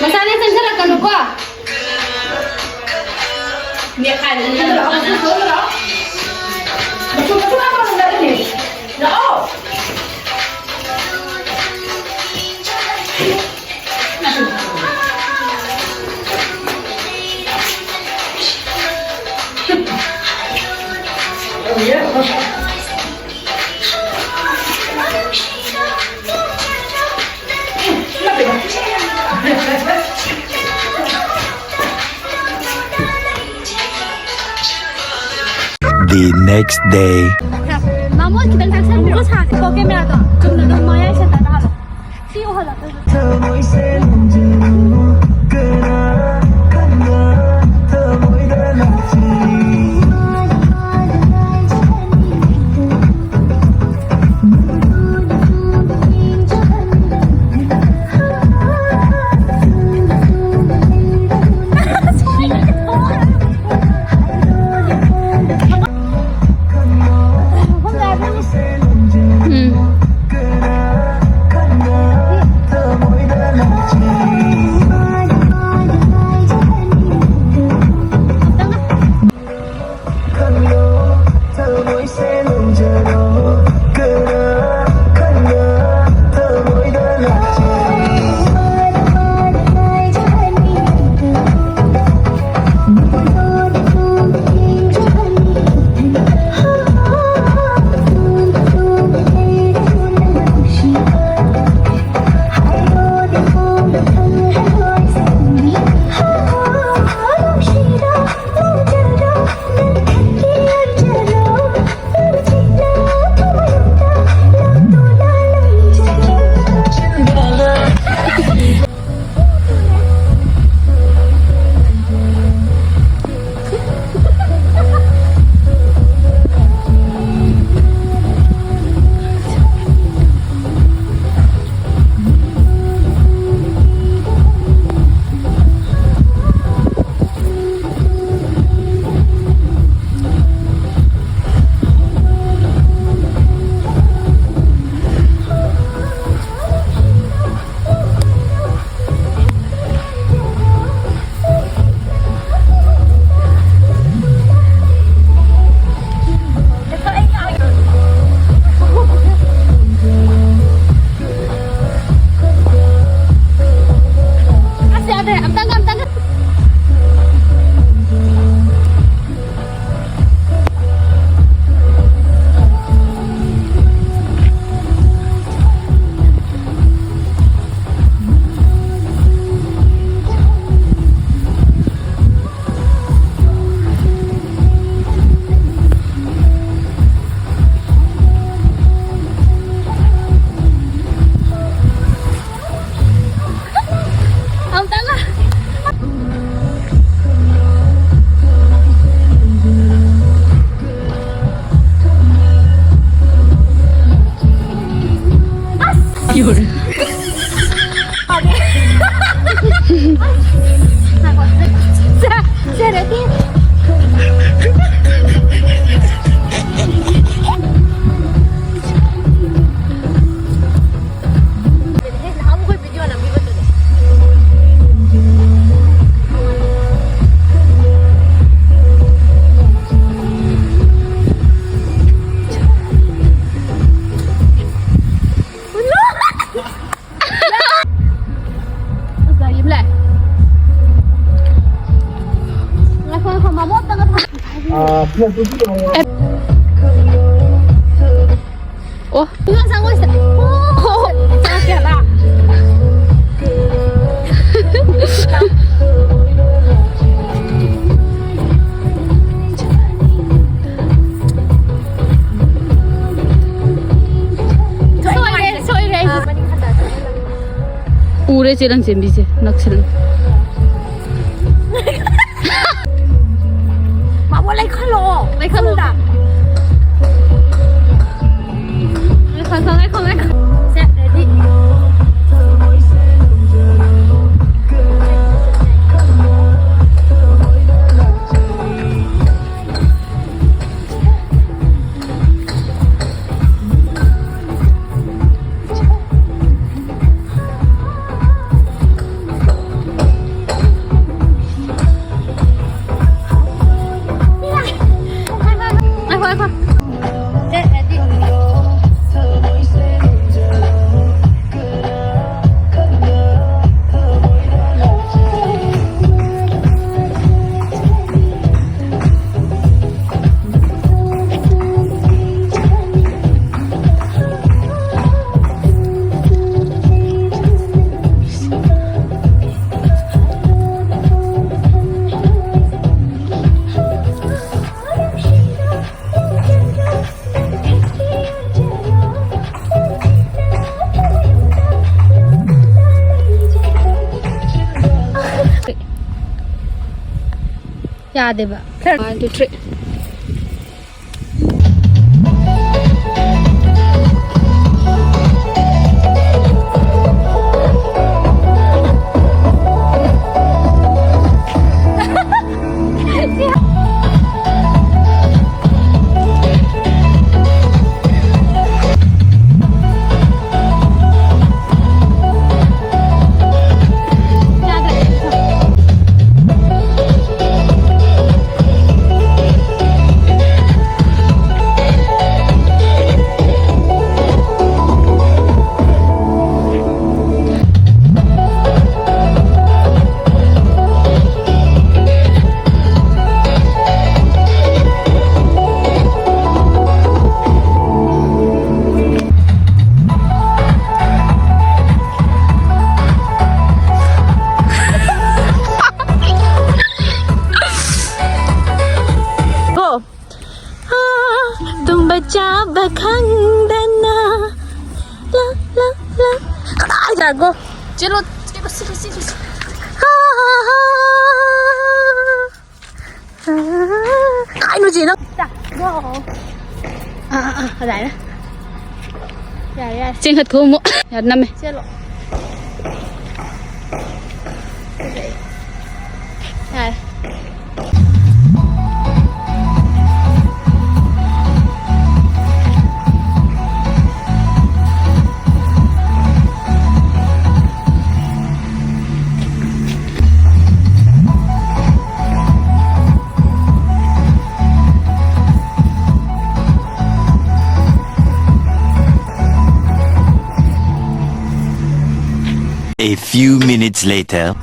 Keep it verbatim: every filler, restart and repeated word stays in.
ꯃꯁꯥꯅ ꯆꯪꯁꯤꯜꯂꯛꯀꯅꯨꯀꯣ꯫ ꯃꯦꯠꯈꯥꯏꯗꯅ ꯂꯥꯛꯑꯣ, ꯃꯆꯨ ꯃꯆꯨ ꯍꯥꯞꯄ ꯉꯝꯗꯕꯅꯦ꯫ ꯂꯥꯛꯑꯣ꯫ The next day. ꯃꯥꯃꯣ ꯈꯤꯇꯪ ꯆꯪꯁꯟꯕꯤꯔꯣ꯫ ꯁꯥꯁꯦꯀꯣ ꯀꯦꯃꯦꯔꯥꯗꯣ꯫ ꯆꯨꯝꯅ ꯑꯗꯨꯝ ꯃꯌꯥꯏ ꯁꯦꯟꯇꯔꯗ ꯍꯥꯜꯂꯣ꯫ ꯁꯤ ꯎꯍꯜꯂꯛꯇꯣꯏꯕ꯫ ꯎꯝ꯫ ꯁꯦ, ꯁꯦ, ready? ꯅꯍꯥꯟꯃꯨꯛ ꯑꯩꯈꯣꯏ video ꯅꯝꯕꯤꯕꯗꯨꯅꯦ꯫ ꯐꯖꯩꯌꯦ ꯂꯩ꯫ ꯉꯥꯏꯈꯣ, ꯉꯥꯏꯈꯣ, ꯃꯃꯣꯠꯇꯒ ꯊꯝ-, ꯑꯥ, ꯐꯤ ꯑꯗꯨꯗꯤ ꯂꯣꯏꯔꯦ꯫ ꯑꯦ꯫ ꯑꯣ꯫ ꯏꯃꯥ ꯆꯪꯉꯣꯏꯁꯦ꯫ ꯑꯣ꯫ ꯆꯪꯉꯛꯀꯦ ꯍꯥꯏꯕ꯫ ꯁꯣꯏꯔꯦ, ꯁꯣꯏꯔꯦ꯫ ꯎꯔꯦ ꯆꯦ ꯂꯪꯆꯦꯟꯕꯤꯁꯦ, ꯅꯛꯁꯤꯜꯂꯦ꯫ ꯃꯥꯕꯣ, ꯂꯩꯈꯠꯂꯣ꯫ ꯂꯩꯈꯠꯂꯣ꯫ ꯁꯣꯝꯗ꯫ ꯉꯥꯏꯈꯣ, ꯉꯥꯏꯈꯣ, ꯉꯥꯏꯈꯣ꯫ ꯁꯦ, ready꯫ ꯌꯥꯗꯦꯕ꯫ One, two, three. ꯇꯥꯒꯣ꯫ ꯆꯦꯜꯂꯣ, ꯆꯦꯜꯂꯣ, ꯆꯦꯜꯂꯣ, ꯆꯦꯜꯂꯣ, ꯆꯦꯜꯂꯣ꯫ ꯍꯥ, ꯍꯥ, ꯍꯥ꯫ ꯀꯥꯏꯅꯣ ꯆꯦ ꯅꯪ? ꯇꯥꯒꯣ꯫ ꯑꯥ, ꯑꯥ, ꯑꯥ, ꯑꯗꯥꯏꯅ꯫ ꯌꯥꯔꯦ, ꯌꯥꯔꯦ꯫ ꯆꯦꯟꯈꯠꯈꯣ ꯑꯃꯨꯛ꯫ ꯌꯥꯔꯦ, ꯅꯝꯃꯦ꯫ ꯆꯦꯜꯂꯣ꯫ ꯌꯥꯔꯦ꯫ A few minutes later.